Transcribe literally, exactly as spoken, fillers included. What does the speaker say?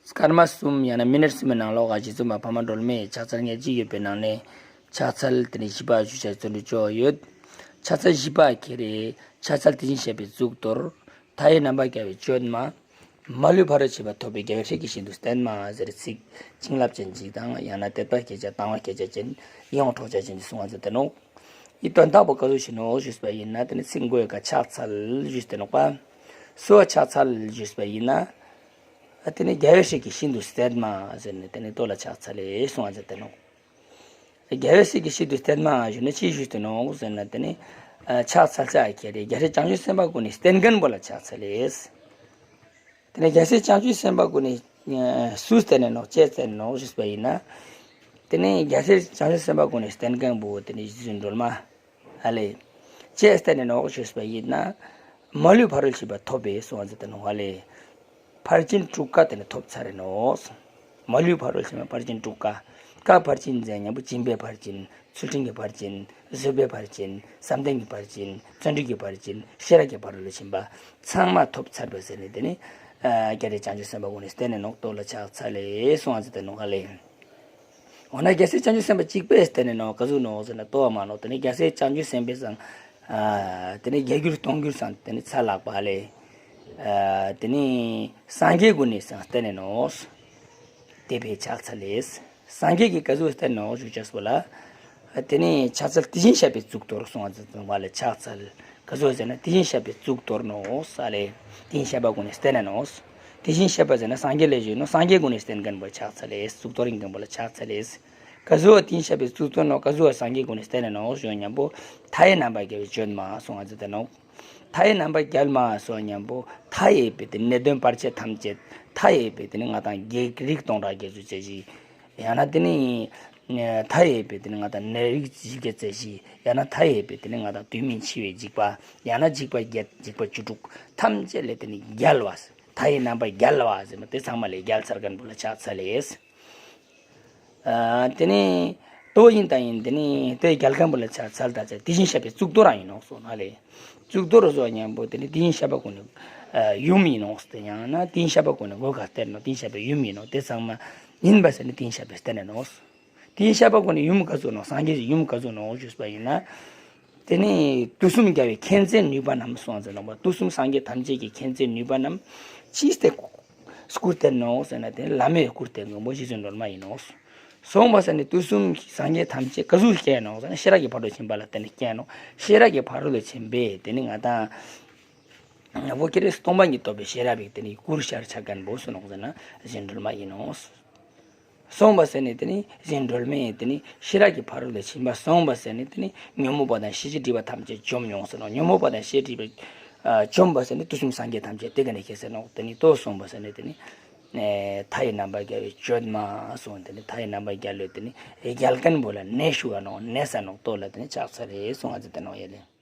སྐར་མ་གསུམ་ཡང་ན་མི་ནཊ་གསུམ་མི་ནང་ལོགས་ཀ་རྗེ་བཙུན་མ་འཕགས་མ་སྒྲོལ་མའི་ཕྱག་འཚལ་ལྔ་བཅུ་ཡོད་པའི་ནང་ནས་ཕྱག་འཚལ་དེ་ནས་བཞི་པ་ཞུ་ཆ་བརྩོན་འགྲུས་ཅོ་ཡོད། ཕྱག་འཚལ་བཞི་པ་ཁྱེར་རེ་ཕྱག་འཚལ་དེ་བཞིན་གཤེགས་པའི་གཙུག་ཏོར། མཐའ་ཡས་རྣམ་པར་རྒྱལ་བའི་བཅོས་མ། མ་ལུས་ཕ་རོལ་ཕྱིན་པ་ཐོབ་པའི་རྒྱལ་སྲས་ཀྱི་ཞིང་དུ་བསྟན་མ་ཟེར་ཚིག་བྱིན་རླབས་ཅན་ཅིག་དང་ཡང་ན་དད་པ་སྐྱེ་ཆ་དང་བ་སྐྱེ་ཆ་ཅན་ཡིད་དབང་འཕྲོག་ཆ་ཅན་ཅིག་གསུང་བ་མཛད་དེ་ནོག། འི་དོན་དག་པོ་ག་ཟུག་ཞིག་ནོག་ཞུས་པ་ཡིན་ན་དེ་ནི་ཚིག་མགོའི་ཀ་ཕྱག་འཚལ་ཞུས་ཏེ་ནོག་པ། སུ་ལ་ཕྱག་འཚལ་ཞུས་པ་ཡིན་ན། དེ་ནི་རྒྱལ་བའི་སྲས་ཀྱི་ཞིང་དུ་བསྟན་མ་ཟེར་ནས་དེ་ནི་ཏོ་ལ་ཕྱག་འཚལ་ལེ་གསུང་བ་མཛད་དེ་ནོག། རྒྱལ་བའི་སྲས་ཀྱི་ཞིང་དུ་བསྟན་མ་ཞུས་ན་ཅི་ཞུས་ཏེ་ནོག་ཟེར་ན་དེ་ནི་ཕྱག་འཚལ་ཆ་ཁྱེར་རེ་རྒྱལ་སྲས་བྱང་ཆུབ་སེམས་དཔའ་ཀུན་ནི་བསྟེན་མཁན་པོ་ལ་ཕྱག་འཚལ་ལེ། དེ་ནས་རྒྱལ་སྲས་བྱང་ཆུབ་སེམས་དཔའ་ཀུན་ནི་སུ་བསྟེན་ནས་ནོག་ཅི་བསྟེན་ནོག་ཞུས་པ་ཡིན་ན། དེ་ནས་རྒྱལ་སྲས་བྱང་ཆུབ་སེམས་དཔའ་ཀུན་ནི་བསྟེན་མཁན་པོ་དེ་ནི་རྗེ་བཙུན་སྒྲོལ་མ་ཨ་ལེ། ཅི་བསྟེན་ནས་ནོག་ཞུས་པ་ཡིན་ན། མ་ལུས་ཕ་རོལ་ཕྱིན་པ་ཐོབ་པའི་གསུང་བ་མཛད་དེ་ནོག་ཨ་ལེ། ཕར་ཕྱིན་དྲུག་ཀ་དེ་ནི་ཐོབ་ཚར་རེ་ནོག། མ་ལུས་ཕ་རོལ་ཕྱིན་པ་ཕར་ཕྱིན་དྲུག་ཀ། ཀ་ཕར་ཕྱིན་ཟེར་མཁན་པོ་སྦྱིན་པའི་ཕར་ཕྱིན། ཚུལ་ཁྲིམས་ཀྱི་ཕར་ཕྱིན། བཟོད་པའི་ཕར་ཕྱིན། བསམ་གཏན་གྱི་ཕར་ཕྱིན། བརྩོན་འགྲུས་ཀྱི་ཕར་ཕྱིན། ཤེས་རབ་ཀྱི་ཕ་རོལ་ཕྱིན་པ་ཚང་མ་ཐོབ་ཚར་བ་ཟེར་ནས་དེ་ནི་རྒྱལ་སྲས་བྱང་ཆུབ་སེམས་དཔའ་ཀུན་ནི་བསྟེན་ནས་ནོག་ཏོ་ལ་ཕྱག་འཚལ་ལེ་གསུང་བ་མཛད་དེ་ནོག་ཨ་ལེ། འོ་ན་རྒྱལ་སྲས་བྱང་ཆུབ་སེམས་དཔའ་གཅིག་པོས་བསྟེན་ནས་ནོག་ག་ཟུག་ནོག་ཟེར་ན་ཏོ་བ་མ་ནོག། དེ་ནི་རྒྱལ་སྲས་བྱང་ཆུབ་སེམས་དཔའི་སང་། དེ་ནི་བརྒྱ་འགྱུར་སྟོང་འགྱུར་སང་དེ་ནི་ཚ་ལག་པ་ལེ། དེ་ནི་སངས་རྒྱས་ཀུན་ནི་སང་བསྟེན་ནས་ནོག། དེ་བས་ཕྱག་འཚལ་ལེ། སངས་རྒྱས་ཀྱིས་ག་ཟུག་བསྟེན་ནོག་ཞུ་ཅེས་པོ་ལ། དེ་ནི་ཕྱག་འཚལ་དེ་བཞིན་གཤེགས་པའི་གཙུག་ཏོར་གསུང་བ་མཛད་དེ་ནོག་ལེ་ཕྱག་འཚལ། ག་ཟུག་ཟེར་ན་དེ་བཞིན་གཤེགས་པའི་གཙུག་ཏོར་ནོག་ས་ལེ། དེ་བཞིན་གཤེགས་པ་ཀུན་ནི་བསྟེན་ནས་ནོག། དེ་བཞིན་གཤེགས་པ་ཟེར་ན་སངས་རྒྱས་ལས་བྱུང་ནོག། སངས་རྒྱས་ཀུན་ནི་བསྟེན་མཁན་པོ་ལ་ཕྱག་འཚལ་ལེ། གཙུག་ཏོར་ཡིན་མཁན་པོ་ལ་ཕྱག་འཚལ་ལེ། ག་ཟུག་དེ་བཞིན་གཤེགས་པའི་གཙུག་ཏོར་ནོག། ག་ཟུག་སངས་རྒྱས་ཀུན་ནི་བསྟེན་ནས་ནོག་ཞུ་མཁན་པོ། མཐའ་ཡས་རྣམ་པར་རྒྱལ་བའི་བཅོས་མ་གསུང་བ་མཛད་དེ་ནོག། མཐའ་ཡས་རྣམ་པར་རྒྱལ་མ་གསུང་མཁན་པོ་མཐའ་ཡས་པའི་དེ་ནི་གནད་དོན་བར་ཆད་ཐམས་ཅད་མཐའ་ཡས་པའི་དེ་ནི་ང་དང་བགེགས་རིགས་སྟོང་ཕྲག་བརྒྱད་ཅུ་རྩ་བཞི། ཡང་ན་དེ་ནི་མཐའ་ཡས་པའི་དེ་ནི་ང་དང་ནད་རིགས་བཞི་བརྒྱ་རྩ་བཞི། ཡང་ན་མཐའ་ཡས་པའི་དེ་ནི་ང་དང་དུས་མིན་འཆི་བའི་འཇིགས་པ། ཡང་ན་འཇིགས་པ་བརྒྱད་འཇིགས་པ་བཅུ་དྲུག་ཐམས་ཅད་ལས་དེ་ནི་རྒྱལ་བ། མཐའ་ཡས་རྣམ་པར་རྒྱལ་བ་ཟེར་མ་དེ་ཚང་མ་ལས་རྒྱལ་ཚར་མཁན་པོ་ལ་ཕྱག་འཚལ་ལེ། ཨ་དེ་ནི་ཏོ་ཡིན་ད་ཡིན་དེ་ནི་དེ་རྒྱལ་མཁན་པོ་ལ་ཕྱག་འཚལ་ད་ཚེ་དེ་བཞིན་གཤེགས་པའི་གཙུག་ཏོར་རང་ཡིན་ནོག་གསུངས་ན་ལེ། གཙུག་ཏོར་གསུང་མཁན་པོ་དེ་ནི་དེ་བཞིན་གཤེགས་པ་ཀུན་ནི་ཡུམ་ཡིན་ནོག་ཟེར། ཡང་ན་དེ་བཞིན་གཤེགས་པ་ཀུན་ནི་གོ་ཁ་སྟེར་ནོག། དེ་བཞིན་གཤེགས་པའི་ཡུམ་ཡིན་ནོག། དེ་ཚང་མ་ཡིན་པ་ཟེར་ནི་དེ་བཞིན་གཤེགས་པས་བསྟན་ནས་ནོག། དེ་བཞིན་གཤེགས་པ་ཀུན་ནི་ཡུམ་ག་ཟུག་ནོག། སངས་རྒྱས་ཀྱི་ཡུམ་ག་ཟུག་ནོག་ཞུས་པ་ཡིན་ན། དེ་ནི་དུས་གསུམ་རྒྱལ་བའི་མཁྱེན་བརྩེ་ནུས་པ་རྣམས་གསུངས་ཟེར་ནོག་པ། དུས་གསུམ་སངས་རྒྱས་ཐམས་ཅད་ཀྱི་མཁྱེན་བརྩེ་ནུས་པ་རྣམས་ཅི་སྟེ་སྐུར་སྟེར་ནོག་ཟེར་ན་དེ་ནི་བླ་མའི་སྐུར་སྟེར་མཁན་པོ་རྗེ་བཙུན་སྒྲོལ་མ་ཡིན་ནོག། གསུངས་པ་ཟེར་ནི་དུས་གསུམ་སངས་རྒྱས་ཐམས་ཅད་ག་ཟུག་མཁྱེན་ནོག་ཟེར་ན་ཤེས་རབ་ཀྱི་ཕ་རོལ་ཕྱིན་པ་ལ་བརྟེན་ནས་མཁྱེན་ནོག། ཤེས་རབ་ཀྱི་ཕ་རོལ་ཏུ་ཕྱིན་པས་དེ་ནི་ང་དང་འོ་ཁྱེད་རེ་སྟོང་པ་ཉིད་རྟོགས་པའི་ཤེས་རབ་ཡིག་དེ་ནི་སྐུར་ཤར་ཆ་མཁན་པོ་གསུངས་ནོག་ཟེར་ན་རྗེ་བཙུན་སྒྲོལ་མ་ཡིན་ནོག། གསུངས་པ་ཟེར་ནི་དེ་ནི་རྗེ་བཙུན་སྒྲོལ་མས་དེ་ནི་ཤེས་རབ་ཀྱི་ཕ་རོལ་ཏུ་ཕྱིན་པ་གསུངས་པ་ཟེར་ནི་དེ་ནི་ཉོན་མོངས་པ་དང་ཤེས་བྱའི་སྒྲིབ་པ་ཐམས་ཅད་བཅོམ་མྱོང་ཟེར་ནོག། ཉོན་མོངས་པ་དང་ཤེས་བྱའི་སྒྲིབ་པ་བཅོམ་པ་ཟེར་ནི་དུས་གསུམ་སངས་རྒྱས་ཐམས་ཅད་དེ་ག་ནས་ཁྱེར་ཟེར་ནོག། དེ་ནི་ཏོ་གསུངས་པ་ཟེར་ནི་དེ་ནི་མཐའ་ཡས་རྣམ་པར་རྒྱལ་བའི་བཅོས་མ་གསུངས། དེ་ནི་མཐའ་ཡས་རྣམ་པར་རྒྱལ་བའི་དེ་ནི་རྒྱལ་མཁན་པོ་ལ་གནས་ཞུ་བ་ནོག། གནས་ས་ནོག་ཏོ་ལ་དེ་ནི་ཕྱག་འཚལ་ལེ་གསུང་བ་མཛད་དེ་ནོག་ཡ་ལེ།